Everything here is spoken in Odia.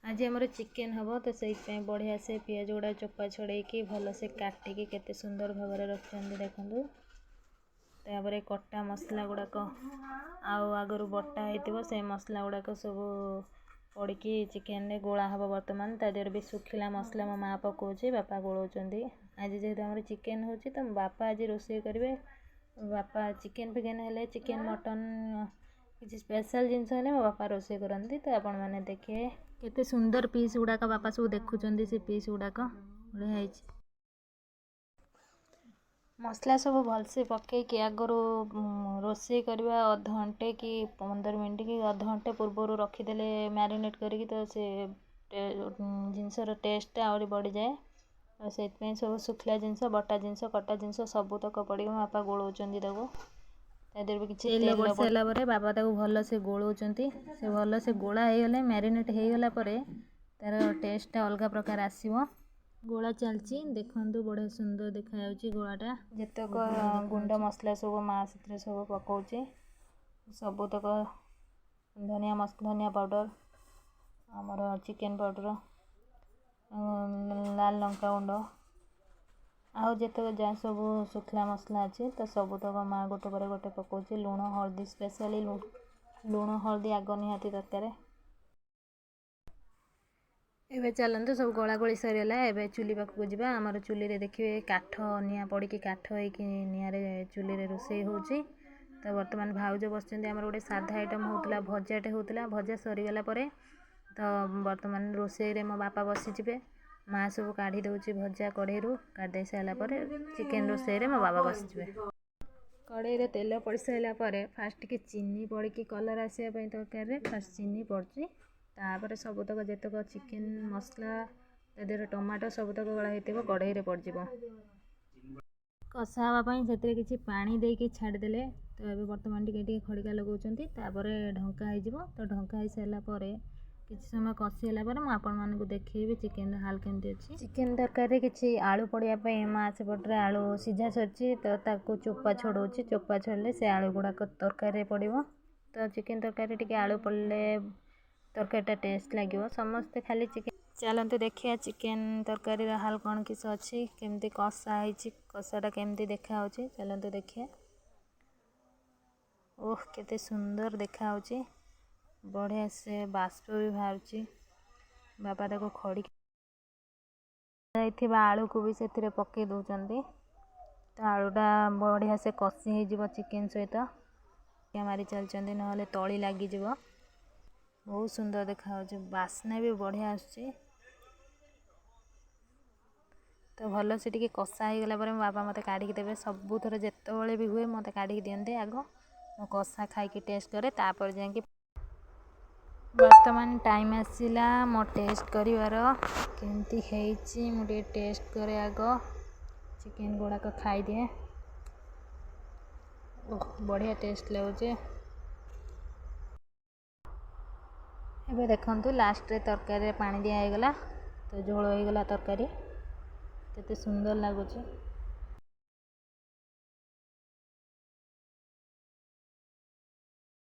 ଆଜି ଆମର ଚିକେନ୍ ହେବ, ତ ସେଇଥିପାଇଁ ବଢ଼ିଆ ସେ ପିଆଜ ଗୁଡ଼ା ଚୋପା ଛଡ଼େଇକି ଭଲସେ କାଟିକି କେତେ ସୁନ୍ଦର ଭାବରେ ରଖିଛନ୍ତି ଦେଖନ୍ତୁ। ତାପରେ କଟା ମସଲା ଗୁଡ଼ାକ ଆଉ ଆଗରୁ ବଟା ହେଇଥିବ, ସେ ମସଲା ଗୁଡ଼ାକ ସବୁ ପଡ଼ିକି ଚିକେନରେ ଗୋଳା ହେବ ବର୍ତ୍ତମାନ। ତା ଦେହରେ ବି ଶୁଖିଲା ମସଲା ମୋ ମା ପକାଉଛି, ବାପା ଗୋଳଉଛନ୍ତି। ଆଜି ଯେହେତୁ ଆମର ଚିକେନ୍ ହେଉଛି, ତ ବାପା ଆଜି ରୋଷେଇ କରିବେ। ବାପା ଚିକେନ୍ ଫିକେନ୍ ହେଲେ, ଚିକେନ୍ ମଟନ୍ କିଛି ସ୍ପେଶାଲ୍ ଜିନିଷ ହେଲେ ମୋ ବାପା ରୋଷେଇ କରନ୍ତି। ତ ଆପଣମାନେ ଦେଖିବେ କେତେ ସୁନ୍ଦର ପିସ୍ ଗୁଡ଼ାକ ବାପା ସବୁ ଦେଖୁଛନ୍ତି। ସେ ପିସ୍ ଗୁଡ଼ାକ ବଢ଼ିଆ ହେଇଛି। ମସଲା ସବୁ ଭଲସେ ପକେଇକି ଆଗରୁ ରୋଷେଇ କରିବା ଅଧଘଣ୍ଟେ କି 15 ମିନିଟ୍ କି ଅଧଘଣ୍ଟେ ପୂର୍ବରୁ ରଖିଦେଲେ ମ୍ୟାରିନେଟ୍ କରିକି, ତ ସେ ଜିନିଷର ଟେଷ୍ଟଟା ଆହୁରି ବଢ଼ିଯାଏ। ଆଉ ସେଇଥିପାଇଁ ସବୁ ଶୁଖିଲା ଜିନିଷ, ବଟା ଜିନିଷ, କଟା ଜିନିଷ ସବୁତକ ପଡ଼ିକି ମୋ ବାପା ଗୋଳଉଛନ୍ତି ତାକୁ। ତା ଦେହରେ ବି କିଛି ତେଲ ପଡ଼ି ସାରିଲା ପରେ ବାବା ତାକୁ ଭଲସେ ଗୋଳଉଛନ୍ତି। ସେ ଭଲସେ ଗୋଳା ହେଇଗଲେ, ମ୍ୟାରିନେଟ୍ ହେଇଗଲା ପରେ ତା'ର ଟେଷ୍ଟଟା ଅଲଗା ପ୍ରକାର ଆସିବ। ଗୋଳା ଚାଲିଛି, ଦେଖନ୍ତୁ, ବଢ଼ିଆ ସୁନ୍ଦର ଦେଖାଯାଉଛି ଗୋଳାଟା। ଯେତେକ ଗୁଣ୍ଡ ମସଲା ସବୁ ମା ସେଥିରେ ସବୁ ପକାଉଛି, ସବୁତକ ଧନିଆ, ଧନିଆ ପାଉଡ଼ର, ଆମର ଚିକେନ୍ ପାଉଡ଼ର, ଲାଲ ଲଙ୍କା ଗୁଣ୍ଡ ଆଉ ଯେତେକ ଯାହା ସବୁ ଶୁଖିଲା ମସଲା ଅଛି, ତ ସବୁତକ ମା ଗୋଟେ ପରେ ଗୋଟେ ପକାଉଛି। ଲୁଣ, ହଳଦୀ, ସ୍ପେଶାଲି ଲୁଣ ହଳଦୀ ଆଗ ନିହାତି ଦରକାର। ଏବେ ଚାଲନ୍ତୁ, ସବୁ ଗୋଳା ଗୋଳି ସରିଗଲା, ଏବେ ଚୁଲି ପାଖକୁ ଯିବା। ଆମର ଚୁଲିରେ ଦେଖିବେ କାଠ ନିଆଁ ପଡ଼ିକି କାଠ ହେଇକି ନିଆଁରେ ଚୁଲିରେ ରୋଷେଇ ହେଉଛି। ତ ବର୍ତ୍ତମାନ ଭାଉଜ ବସିଛନ୍ତି। ଆମର ଗୋଟେ ସାଧା ଆଇଟମ୍ ହେଉଥିଲା, ଭଜାଟେ ହେଉଥିଲା। ଭଜା ସରିଗଲା ପରେ ତ ବର୍ତ୍ତମାନ ରୋଷେଇରେ ମୋ ବାପା ବସିଯିବେ। ମା ସବୁ କାଢ଼ି ଦେଉଛି ଭଜା କଢ଼େଇରୁ। କାଢ଼ି ଦେଇ ସାରିଲା ପରେ ଚିକେନ୍ ରୋଷେଇରେ ମୋ ବାବା ବସିଯିବେ। କଢ଼େଇରେ ତେଲ ପଡ଼ି ସାରିଲା ପରେ ଫାଷ୍ଟ ଟିକେ ଚିନି ପଡ଼ିକି କଲର୍ ଆସିବା ପାଇଁ ତରକାରୀରେ ଫାଷ୍ଟ ଚିନି ପଡ଼ୁଛି। ତାପରେ ସବୁତକ ଯେତକ ଚିକେନ୍ ମସଲା, ତା ଦେହରେ ଟମାଟୋ ସବୁତକ ଗୋଳା ହେଇଥିବ, କଢ଼େଇରେ ପଡ଼ିଯିବ କଷା ହେବା ପାଇଁ। ସେଥିରେ କିଛି ପାଣି ଦେଇକି ଛାଡ଼ିଦେଲେ। ତ ଏବେ ବର୍ତ୍ତମାନ ଟିକେ ଟିକେ ଖଡ଼ିକା ଲଗାଉଛନ୍ତି, ତାପରେ ଢଙ୍କା ହେଇଯିବ। ତ ଢଙ୍କା ହେଇସାରିଲା ପରେ କିଛି ସମୟ କଷି ହେଲା ପରେ ମୁଁ ଆପଣମାନଙ୍କୁ ଦେଖେଇବି ଚିକେନର ହାଲ କେମିତି ଅଛି। ଚିକେନ୍ ତରକାରୀରେ କିଛି ଆଳୁ ପଡ଼ିବା ପାଇଁ ମା ସେପଟରେ ଆଳୁ ସିଝା ସରିଛି, ତ ତାକୁ ଚୋପା ଛଡ଼ଉଛି। ଚୋପା ଛଡ଼ିଲେ ସେ ଆଳୁ ଗୁଡ଼ାକ ତରକାରୀରେ ପଡ଼ିବ। ତ ଚିକେନ୍ ତରକାରୀରେ ଟିକେ ଆଳୁ ପଡ଼ିଲେ ତରକାରୀଟା ଟେଷ୍ଟ ଲାଗିବ। ସମସ୍ତେ ଖାଲି ଚିକେନ୍। ଚାଲନ୍ତୁ ଦେଖିବା ଚିକେନ୍ ତରକାରୀର ହାଲ କ'ଣ କିସ ଅଛି, କେମିତି କଷା ହେଇଛି, କଷାଟା କେମିତି ଦେଖାହେଉଛି। ଚାଲନ୍ତୁ ଦେଖିବା। ଓହ, କେତେ ସୁନ୍ଦର ଦେଖାହେଉଛି! ବଢ଼ିଆ ସେ ବାଷ୍ପ ବି ବାହାରୁଛି। ବାପା ତାକୁ ଖଡ଼ିକା ଯାଇଥିବା ଆଳୁକୁ ବି ସେଥିରେ ପକାଇ ଦେଉଛନ୍ତି। ତ ଆଳୁଟା ବଢ଼ିଆ ସେ କଷି ହେଇଯିବ ଚିକେନ୍ ସହିତ। ମାରି ଚାଲିଛନ୍ତି, ନହେଲେ ତଳି ଲାଗିଯିବ। ବହୁତ ସୁନ୍ଦର ଦେଖାହେଉଛି, ବାସ୍ନା ବି ବଢ଼ିଆ ଆସୁଛି। ତ ଭଲସେ ଟିକେ କଷା ହେଇଗଲା ପରେ ମୋ ବାପା ମୋତେ କାଢ଼ିକି ଦେବେ। ସବୁଥର ଯେତେବେଳେ ବି ହୁଏ, ମୋତେ କାଢ଼ିକି ଦିଅନ୍ତି। ଆଗ ମୁଁ କଷା ଖାଇକି ଟେଷ୍ଟ କରେ, ତାପରେ ଯାଇକି। ବର୍ତ୍ତମାନ ଟାଇମ୍ ଆସିଲା ମୋ ଟେଷ୍ଟ କରିବାର, କେମିତି ହେଇଛି। ମୁଁ ଟିକେ ଟେଷ୍ଟ କରେ ଆଗ, ଚିକେନ୍ ଗୁଡ଼ାକ ଖାଇଦିଏ। ଓହ, ବଢ଼ିଆ ଟେଷ୍ଟ ଲାଗୁଛି। ଏବେ ଦେଖନ୍ତୁ, ଲାଷ୍ଟରେ ତରକାରୀରେ ପାଣି ଦିଆ ହେଇଗଲା, ତ ଝୋଳ ହେଇଗଲା ତରକାରୀ। କେତେ ସୁନ୍ଦର ଲାଗୁଛି।